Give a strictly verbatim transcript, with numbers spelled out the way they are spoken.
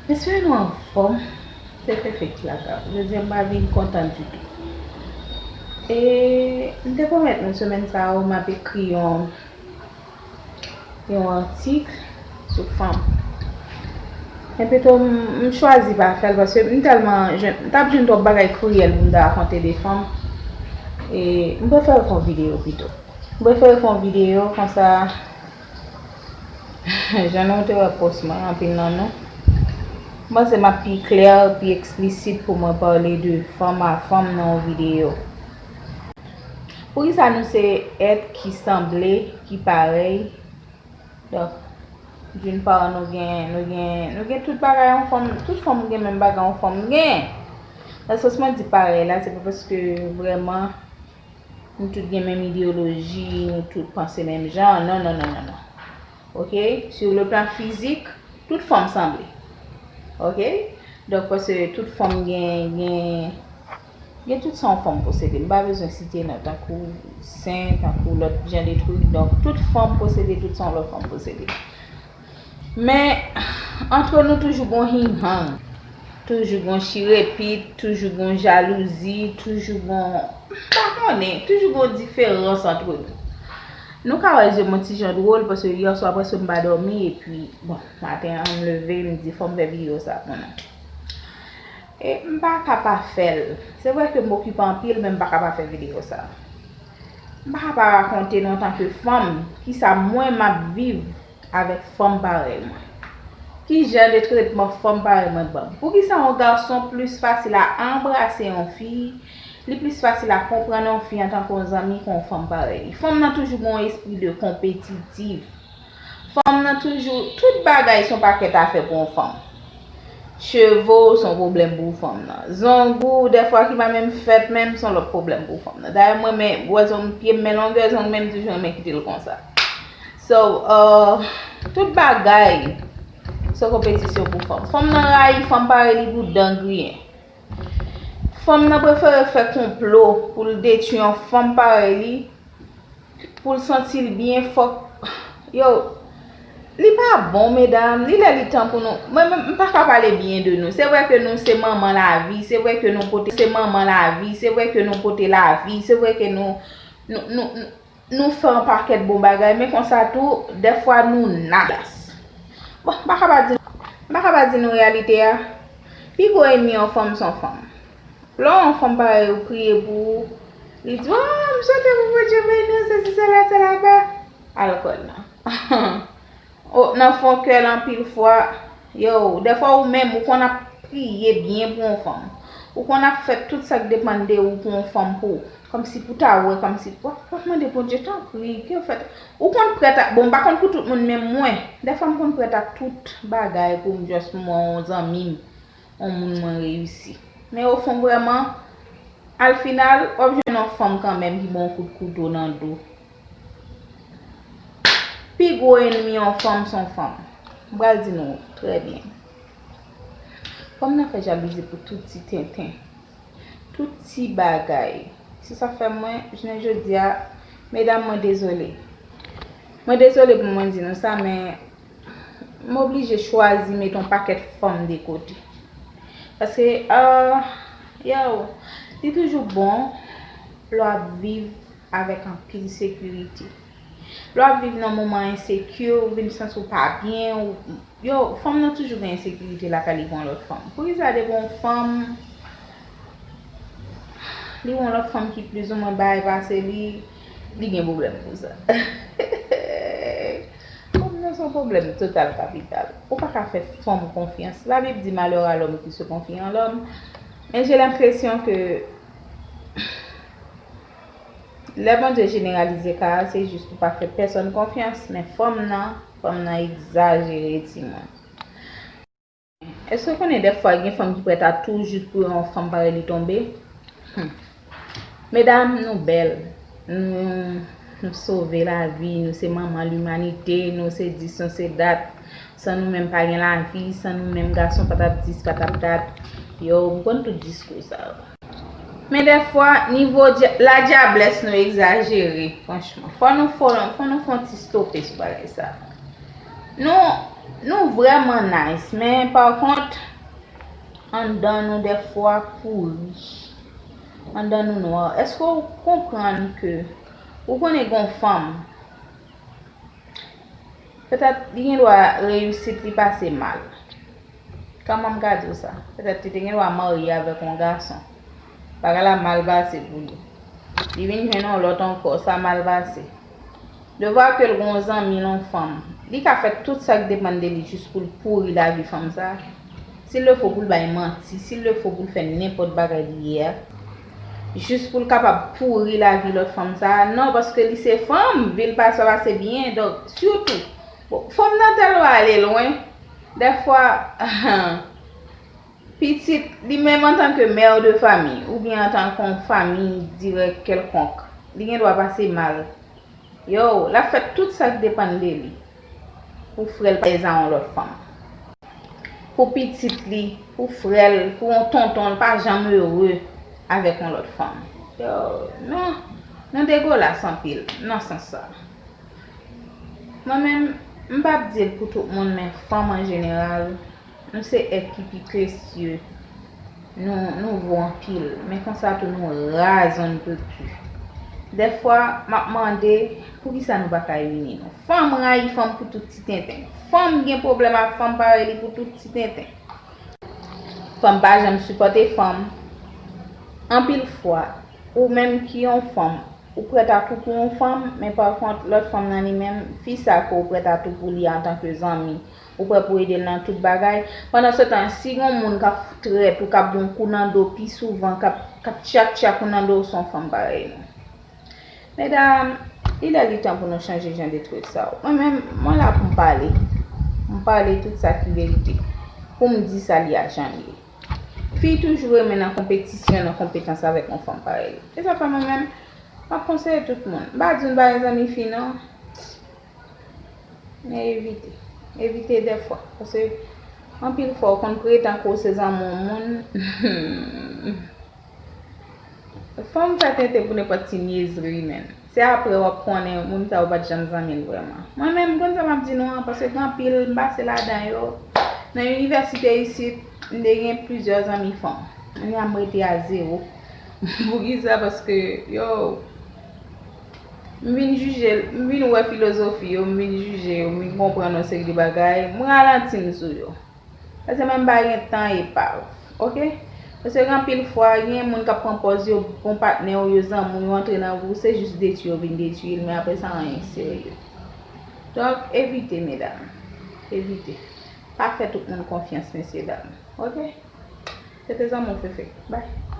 Mesye, nou anfòm? Se fè fake plaka. Jodi a m pa vin kontan ditou. E m te pwomèt nou semèn sa a, m ap ekri yon, yon atik sou fanm. Men pito m, m chwazi pa fè l paske m tèlman jwenn, m t ap jwenn twòp bagay kriyèl pou m ta rakonte de fanm. E m prefere fè yon videyo pito. M prefere fè yon videyo konsa. Jan nou te wè pòs mwen, anpil nan nou, m panse m ap pi klè, pi eksplisit pou mwen pale de fanm a fanm nan yon videyo. Poukisa nou se èt ki sanble, ki parèy? Donk, d'une part, nou gen, nou gen, nou gen tout bagay yon fanm, tout fanm gen menm bagay yon fanm gen. Nan sans mwen di parèy la, se pa paske vrèman nou tout gen menm ideyoloji, nou tout panse menm jan. Non, non, non, non, non. Oke? Sur le plan fizik, tout fanm sanble. Oke? Donk, paske tout fanm gen, gen, gen tout sa yon fanm posede. M pa bezwen site non, tankou sen, tankou lòt jan de trik. Donk, tout fanm posede tout sa yon lòt fanm posede. Men, antre nou toujou gon hinghang, toujou gon chirepit, toujou gon jalouzi, toujou gon, m pa konnen, toujou gon diferans antre nou. Nou ka wè je m yon ti jan dwòl, paske yè swa prèske m pa dòmi, epi, bon, maten an, m leve, m di, fò m fè videyo sa pou nou. E m pa ka pa fè l. Se vre ke m okipe anpil, men m pa ka pa fè videyo sa. M pa ka pa rakonte nou antanke fanm, kisa mwen m ap viv avèk fanm parèy mwen. Ki jan de tretman fanm parèy mwen ban m? Poukisa yon gason plis fasil a anbrase yon fi, li plis fasil a konprann yon fi antanke yon zanmi ke yon fanm parèy li? Fanm nan toujou gen yon espri de konpetitif. Fanm nan toujou, tout bagay se yon pakèt afè pou yon fanm. Cheve w se yon pwoblèm pou fanm nan. Zong ou, dèfwa ki pa menm fèt menm, se yon lòt pwoblèm pou fanm nan. Dayè, mwen, men, wè zong pye m, men longè zong men, m toujou renmen kite l konsa. So, uh, tout bagay se konpetisyon pou fanm. Fanm nan rayi fanm parèy li pou dan griyen. Fanm nan prefere fè konplo pou l detwi yon fanm parèy li, pou l santi l byen, fòk, yo, li pa bon, medam, li lè li tan pou nou, mwen menm, m pa ka pale byen de nou. Se vre ke nou se manman lavi, se vre ke nou pote, se manman lavi, se vre ke nou pote lavi, se vre ke nou, nou, nou, nou, nou fè yon pakèt bon bagay, men konsa tou, dèfwa nou nas. Bon, m pa ka pa di, m pa ka pa di nou reyalite a. Pi gwo ènmi yon fanm se yon fanm. Lè yon fanm parèy ou priye pou ou, li di, "Oh, m swete pou Bondye beni w, sesi, sela, sela, ba." Alkòl nan. Oh, nan fon kè l anpil fwa, yo, dèfwa ou menm, ou konn ap priye byen pou yon fanm. Ou konn ap fè tout sa k depann de ou pou yon fanm pou, kòmsi pou ta wè, kòmsi, w ap, w ap mande Bondye, tanpri, ke w fè. Ou konn prèt a, bon, m pa konn pou tout moun, men mwen, dèfwa m konn prèt a tout bagay pou m just pou mwen, yon zanmi m, yon moun mwen reyisi. Men ofon vrèman, al final, w ap jwenn yon fanm kanmenm ki ba w yon kout kouto nan do. Pi gwo ènmi yon fanm se yon fanm. M pral di nou trè byen. Fanm nan fè jalouzi pou tout ti tenten. Tout ti bagay. Se sa fè mwen, jounen jodi a, medam, mwen dezole. Mwen dezole pou mwen di nou sa, men m oblije chwazi met yon pakèt fanm de kote. Paske, ah, yo, li toujou bon lè w ap viv avèk anpil sekirite. Lè w ap viv nan moman enseki, ou vin santi w pa byen, ou, yo, fanm nan toujou gen ensekirite lakay li pou yon lòt fanm. Poukisa depi yon fanm, li wè yon lòt fanm ki plizoumwen bay pase li, li gen pwoblèm pou sa. Fanm nan se yon pwoblèm total kapital. Ou pa ka fè fanm konfyans. Labib di malheur à l'homme qui se confie en l'homme. Men j'ai l'impression que lè Bondye jeneralize ka a, se jis pou pa fè pèsòn konfyans, men fanm nan, fanm nan egzajere, timoun. Èske w konnen dèfwa gen fanm ki prèt a tou jis pou yon fanm parèy li tonbe? Hmm. Medam, nou bèl. Nou, nou sove lavi, nou se manman limanite, nou se dis, nou se dat. San nou menm pa gen lavi, san nou menm gason pa t ap dis, pa t ap dat. Yo, m konn tout diskou sa yo. Men dèfwa, nivo dya-, ladyablès nou egzajere, franchman. Fò nou, fò, fò nou fè yon ti stope sou bagay sa. Nou, Nou vrèman nice, men pa kont, anndan nou dèfwa pouri. Anndan nou nwa. Èske w konprann ke ou konnen gen yon fanm, petèt li gen dwa reyisit li pase mal. Kòman m ka di w sa? Petèt li te gen dwa marye avèk yon gason. Bagay la mal pase pou li. Li vin jwenn yon lòt ankò, sa mal pase. Devwa ke l gen yon zanmi l yon fanm, li ka fè tout sa k depann de li jis pou l pouri lavi fanm sa. S'il le faut pou l bay manti, s'il le faut pou l fè nenpòt bagay li ye a, jis pou l kapab pouri lavi lòt fanm sa. Non, paske li se fanm, vi l pa sa pase byen, donk, sitou, bon, fanm nan tèlman ale lwen, dèfwa, pitit, li menm antanke mère de famille, oubyen antanke yon fanmi dirèk kèlkonk, li gen dwa pase mal. Yo, l ap fè tout sa k depann de li pou frè l pa eze a yon lòt fanm. Pou pitit li, pou frè l, pou yon tonton l pa janm ere avèk yon lòt fanm. Yo, non, nou degolas anpil nan sans sa. Mwen menm, m p ap di l pou tout moun, men fanm an jeneral, nou se èt ki pi presye. Nou, nou vo anpil, men konsa tou nou raz on ne peut plus. Dèfwa, m ap mande, poukisa nou pa ka ini nou? Fanm rayi fanm pou tout ti tenten. Fanm gen pwoblèm ak fanm parèy li pou tout ti tenten. Fanm pa janm sipòte fanm. Anpil fwa, ou menm ki yon fanm, ou prèt a tou pou yon fanm, men pa kont, lòt fanm nan li menm, fi sa ke ou prèt a tou pou li antanke zanmi, ou prè pou ede l nan tout bagay. Pandan se tan, si gen yon moun k ap trèt ou, k ap ba w yon kou nan do pi souvan, k ap, k ap tchak tchak ou nan do, se yon fanm parèy nou. Medam, li lè li tan pou nou chanje jan de trèt sa yo. Mwen menm, mwen la pou m pale. M pale tout sa ki verite. Pou m di sa li a jan l ye. Fi toujou renmen nan konpetisyon, nan konpetans avèk yon fanm parèy li. E sa fè mwen menm, m ap konseye tout moun. M pa di nou pa gen zanmi fi non. Men evite. Evite dèfwa. Paske anpil fwa, ou konn pretan ke w se zanmi yon moun. Fanm fè tenten pou nenpòt ti nyezri, menm. Se apre w ap konnen moun sa yo pa t janm zanmi l vrèman. Mwen menm, m konn sa m ap di nou an, paske gen anpil, m pase ladan yo. Nan inivèsite isit, m te gen plizyè zanmi fanm. Kounye a m rete a zewo. Poukisa? Paske, yo, m vin jije, m vin wè filozofi yo, m vin jije yo, m vin konprann yon seri de bagay, m ralanti m sou yo. Paske mwen m pa gen tan epav, oke? Paske gen anpil fwa, gen moun k ap pran pòz yo bon patnè w, yo zanmi w, yo antre nan vi w, se jis detwi yo vin detwi l, men apre sa, anyen serye. Donk, evite, medam. Evite. Pa fè tout moun konfyans, mesye dam. Oke? Se te zanmi w, Fefe. Bye.